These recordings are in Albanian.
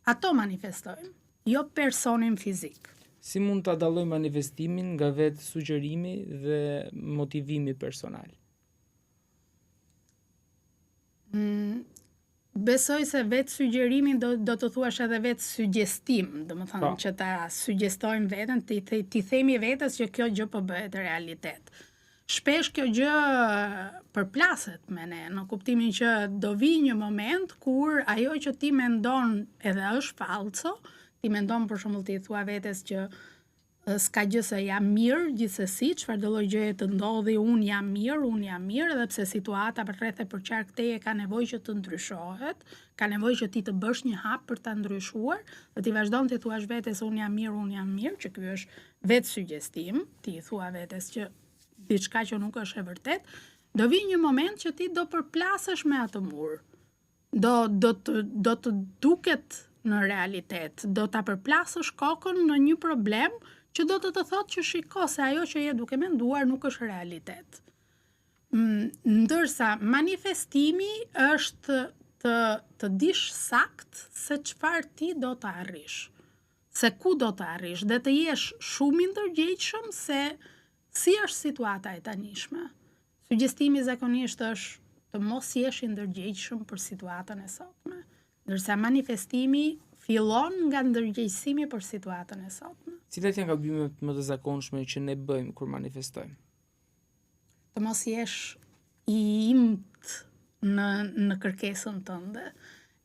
Ato manifestojmë, jo personin fizik. Si mund ta dallojmë manifestimin nga vetë sugjerimi dhe motivimi personal? Mm, besoj se vetë sugjerimin do, do të thuash edhe vetë sugjestim, domethënë Po. që ta sugjestojmë veten, t'i, t'i, t'i themi vetes që kjo gjë po bëhet realitet. Shpesh kjo gjë përplaset me ne, në kuptimin që do vi një moment kur ajo që ti mendon edhe është falso, ti mendon për shembull ti i thua vetes që s'ka gjë se jam mirë gjithsesi, çfarë do lloj gjëje të ndodhi, unë jam mirë, unë jam mirë, edhe pse situata për rreth e përqark teje ka nevojë që të ndryshohet, ka nevojë që ti të bësh një hap për ta ndryshuar, dhe ti vazhdon të thuash vetes unë jam mirë, unë jam mirë, që ky është vetë sugjestim, ti i thua vetes që diçka që nuk është e vërtet, do vi një moment që ti do përplasesh me atë mur. Do do të do të duket në realitet, do ta përplasësh kokën në një problem që do të të thotë që shiko se ajo që je duke menduar nuk është realitet. Mm, Ndërsa manifestimi është të të dish sakt se çfarë ti do të arrish, se ku do të arrish dhe të jesh shumë i ndërgjegjshëm se si është situata e tanishme. Sugjestimi zakonisht është të mos jesh i ndërgjegjshëm për situatën e sotme, ndërsa manifestimi fillon nga ndërgjegjësimi për situatën e sotme. Cilat janë gabimet më të zakonshme që ne bëjmë kur manifestojmë? Të mos jesh i imt në në kërkesën tënde.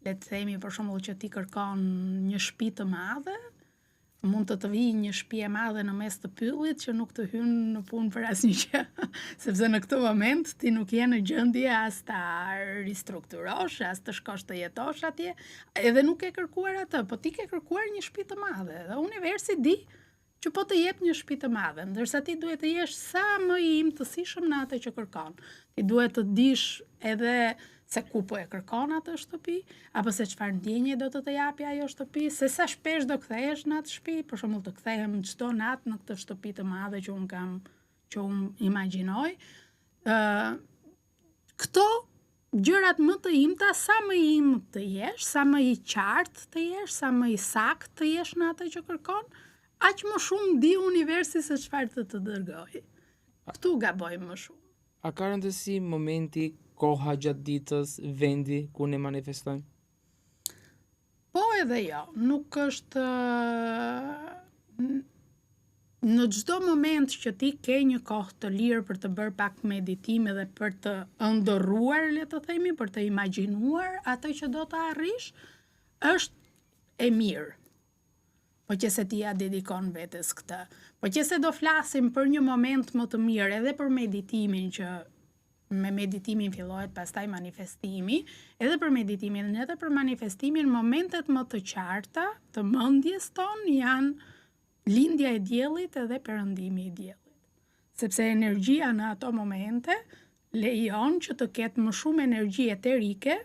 Le të themi për shembull që ti kërkon një shtëpi të madhe, mund të të vijë një shtëpi e madhe në mes të pyllit që nuk të hyn në punë për asnjë gjë, sepse në këtë moment ti nuk je në gjendje as ta ristrukturosh, as të shkosh të jetosh atje, edhe nuk ke kërkuar atë, po ti ke kërkuar një shtëpi të madhe dhe universi di që po të jep një shtëpi të madhe, ndërsa ti duhet të jesh sa më i imtësishëm në atë që kërkon. Ti duhet të dish edhe se ku po e kërkon atë shtëpi, apo se çfarë ndjenje do të të japi ajo shtëpi, se sa shpesh do kthehesh në atë shtëpi, për shembull të kthehem çdo natë në këtë shtëpi të madhe që un kam, që un imagjinoj. Ë këto gjërat më të imta, sa më i imët të jesh, sa më i qartë të jesh, sa më i saktë të jesh në atë që kërkon, aq më shumë di universi se çfarë të të dërgoj. Këtu gabojmë më shumë. A ka rëndësi momenti, koha gjatë ditës, vendi ku ne manifestojmë? Po edhe jo, nuk është në çdo moment që ti ke një kohë të lirë për të bërë pak meditim edhe për të ëndërruar, le të themi, për të imagjinuar atë që do të arrish, është e mirë. Po që se ti ja dedikon vetes këtë. Po që se do flasim për një moment më të mirë edhe për meditimin që me meditimin fillohet pastaj manifestimi, edhe për meditimin edhe për manifestimin momentet më të qarta të mendjes tonë janë lindja e diellit edhe perëndimi i diellit. Sepse energjia në ato momente lejon që të ketë më shumë energji eterike,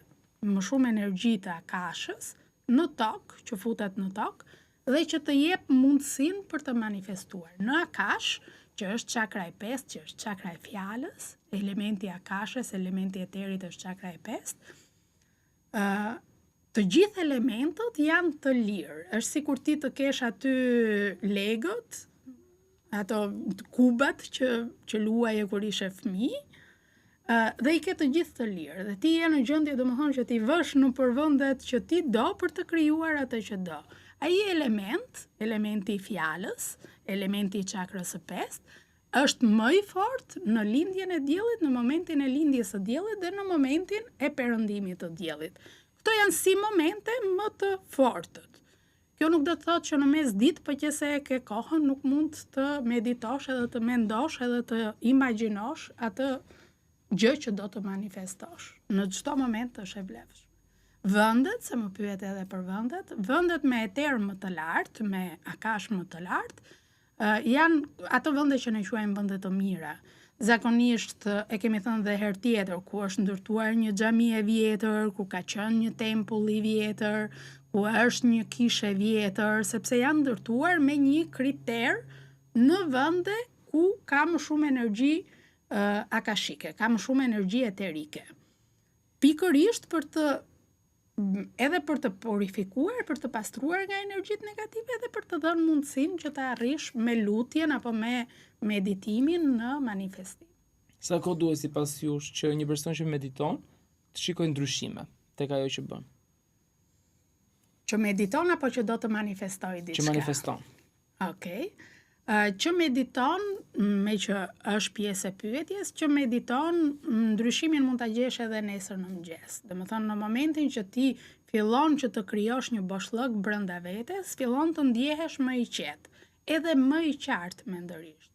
më shumë energji të akashës në tokë, që futet në tokë, dhe që të jep mundësinë për të manifestuar. Në akash, që është çakra e pestë, që është çakra e fjalës, elementi i akashës, elementi i eterit është çakra e pestë, ë të gjithë elementët janë të lirë. Është sikur ti të kesh aty legët, ato kubat që që luaje kur ishe fëmijë, ë dhe i ke të gjithë të lirë dhe ti je në gjendje domethënë që ti vësh në përvendet që ti do për të krijuar atë që do. Ai element, elementi i fjalës, elementi i çakrës së pestë, është më i fortë në lindjen e diellit, në momentin e lindjes së diellit dhe në momentin e perëndimit të diellit. Këto janë si momente më të fortët. Kjo nuk do të thotë që në mes ditë, po që se e ke kohën, nuk mund të meditosh edhe të mendosh edhe të imagjinosh atë gjë që do të manifestosh. Në çdo moment është e vlefshme. Vendet, se më pyet edhe për vendet, vendet me eter më të lartë, me akash më të lartë, janë ato vende që ne quajmë vende të mira. Zakonisht e kemi thënë dhe herë tjetër, ku është ndërtuar një xhami e vjetër, ku ka qenë një tempull i vjetër, ku është një kishë e vjetër, sepse janë ndërtuar me një kriter në vende ku ka më shumë energji uh, akashike, ka më shumë energji eterike. Pikërisht për të Edhe për të purifikuar, për të pastruar nga energjitë negative edhe për të dhënë mundësinë që të arrish me lutjen apo me meditimin në manifestim. Sa kohë duhet sipas jush që një person që mediton të shikojë ndryshime tek ajo që bën? Që mediton apo që do të manifestojë diçka? Që manifeston. Okej. Okay. Uh, që mediton, meqë është pjesë e pyetjes, që mediton, ndryshimin mund ta gjesh edhe nesër në mëngjes. Domethënë, në momentin që ti fillon që të krijosh një boshllëk brenda vetes, fillon të ndjehesh më i qetë, edhe më i qartë mendërisht.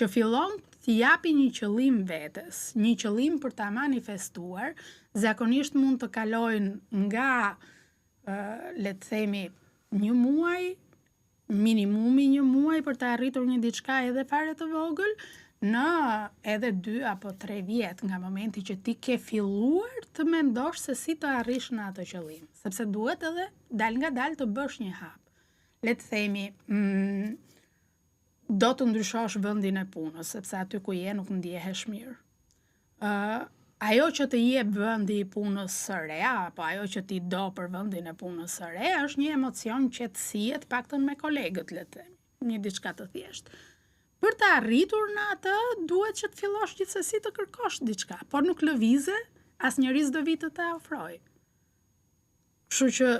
Që fillon t'i japi një qëllim vetes, një qëllim për ta manifestuar, zakonisht mund të kalojnë nga, uh, le të themi, një muaj, minimumi një muaj për të arritur një diçka edhe fare të vogël, në edhe 2 apo 3 vjet nga momenti që ti ke filluar të mendosh se si të arrish në atë qëllim, sepse duhet edhe dalëngadalë të bësh një hap. Le të themi, mm, do të ndryshosh vendin e punës, sepse aty ku je nuk ndjehesh mirë. Ë uh, ajo që të jep vendi i punës së re apo ajo që ti do për vendin e punës së re është një emocion qetësie, të paktën me kolegët, le të themi, një diçka të thjeshtë. Për të arritur në atë, duhet që të fillosh gjithsesi të kërkosh diçka, por nuk lëvize, asnjeri s'do vijë të ta ofrojë. Kështu që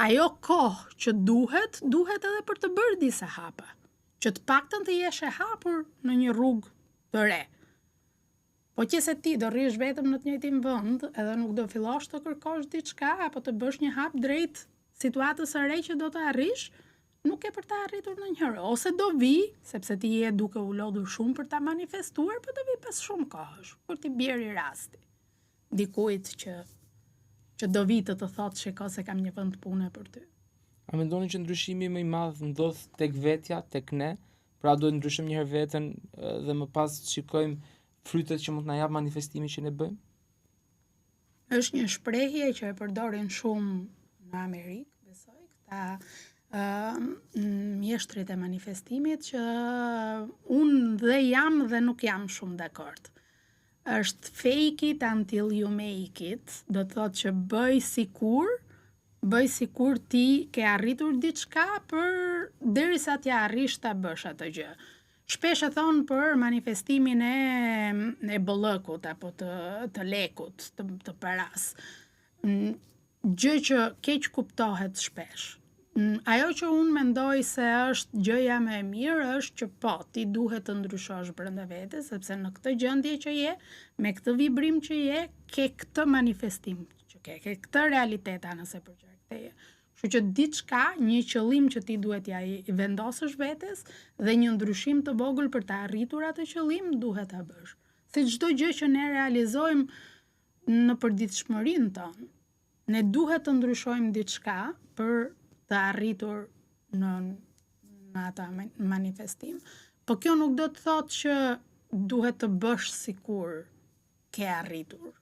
ajo kohë që duhet, duhet edhe për të bërë disa hapa, që të paktën të jesh e hapur në një rrugë të re. Po qe se ti do rrish vetëm në të njëjtin vend, edhe nuk do fillosh të kërkosh diçka apo të bësh një hap drejt situatës së re që do të arrish, nuk ke për ta arritur ndonjëherë. Ose do vijë, sepse ti je duke u lodhur shumë për ta manifestuar, po do vijë pas shumë kohësh, kur t'i bjeri rasti dikujt që që do vijë të të thotë shiko se kam një vend pune për ty. A mendoni që ndryshimi më i madh ndodh tek vetja, tek ne? Pra duhet ndryshojmë një herë veten dhe më pas të shikojmë frytet që mund të na japë manifestimi që ne bëjmë? Është një shprehje që e përdorin shumë në Amerikë, besoj, këta uh, mjeshtrit e manifestimit që unë dhe jam dhe nuk jam shumë dakord. Është fake it until you make it, do të thotë që bëj sikur, bëj sikur ti ke arritur diçka përderisa t'ia arrish ta bësh atë gjë. Shpesh e thonë për manifestimin e e bollëkut apo të të lekut, të të parasë. Gjë që keqkuptohet shpesh. Ajo që unë mendoj se është gjëja më e mirë është që po, ti duhet të ndryshosh brenda vetes, sepse në këtë gjendje që je, me këtë vibrim që je, ke këtë manifestim që ke, ke këtë realitet anës e përqark teje. Kështu që diçka, një qëllim që ti duhet t'ia vendosësh vetes dhe një ndryshim të vogël për të arritur atë qëllim duhet ta bësh. Si çdo gjë që ne realizojmë në përditshmërinë tonë. Ne duhet të ndryshojmë diçka për të arritur në në atë manifestim. Po kjo nuk do të thotë që duhet të bësh sikur ke arritur.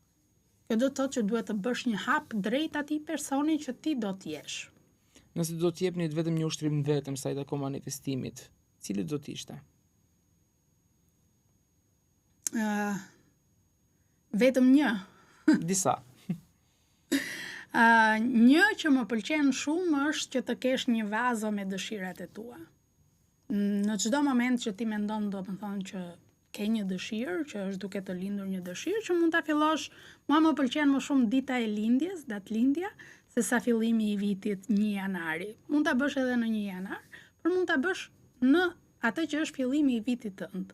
Kjo do të thotë që duhet të bësh një hap drejt atij personi që ti do të jesh. Nëse do të jepnit vetëm një ushtrim vetëm sa i takon manifestimit, cili do të ishte? Ë uh, vetëm një. Disa. Uh, një që më pëlqen shumë është që të kesh një vazo me dëshirat e tua. Në çdo moment që ti mendon, domethënë që ke një dëshirë, që është duke të lindur një dëshirë, që mund ta fillosh, mua më pëlqen më shumë dita e lindjes, datëlindja, se sa fillimi i vitit 1 janari. Mund ta bësh edhe në 1 janar, por mund ta bësh në atë që është fillimi i vitit tënd,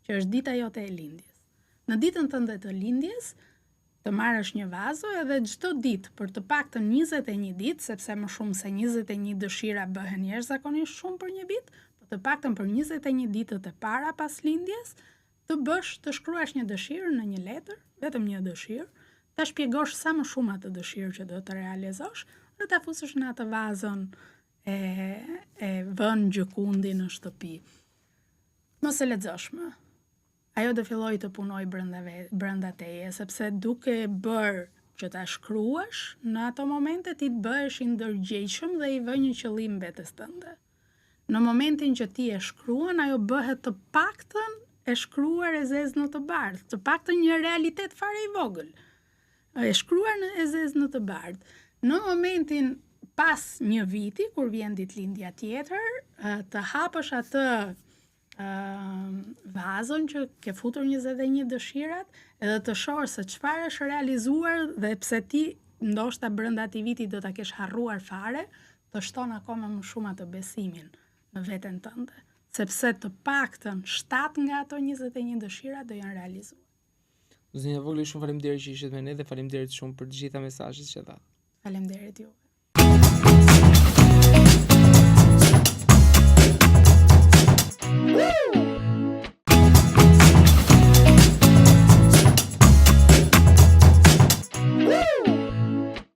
që është dita jote e lindjes. Në ditën tënde të lindjes, të marrësh një vazo edhe çdo ditë për të paktën 21 ditë, sepse më shumë se 21 dëshira bëhen jashtëzakonisht shumë për një vit, po të paktën për 21 ditët e para pas lindjes, të bësh, të shkruash një dëshirë në një letër, vetëm një dëshirë, ta shpjegosh sa më shumë atë dëshirë që do të realizosh dhe ta fusësh në atë vazon e e vënë gjëkundi në shtëpi. Mos e lexosh më. Ajo do fillojë të punojë brenda ve, brenda teje, sepse duke bërë që ta shkruash, në ato momente ti të bëhesh i ndërgjegjshëm dhe i vë një qëllim vetes tënde. Në momentin që ti e shkruan, ajo bëhet të paktën e shkruar e zezë në të bardhë, të paktën një realitet fare i vogël. E shkruar në e zezë në të bardhë. Në momentin pas një viti, kur vjen ditëlindja tjetër, të hapësh atë vazon që ke futur 21 dëshirat, edhe të shohësh se çfarë është realizuar dhe pse ti ndoshta brenda atij viti do ta kesh harruar fare, të shton akoma më shumë atë besimin në veten tënde, sepse të paktën 7 nga ato 21 dëshira do janë realizuar. Zonja Vogli, shumë faleminderit që ishit me ne dhe faleminderit shumë për të gjitha mesazhet që dhatë. Faleminderit juve.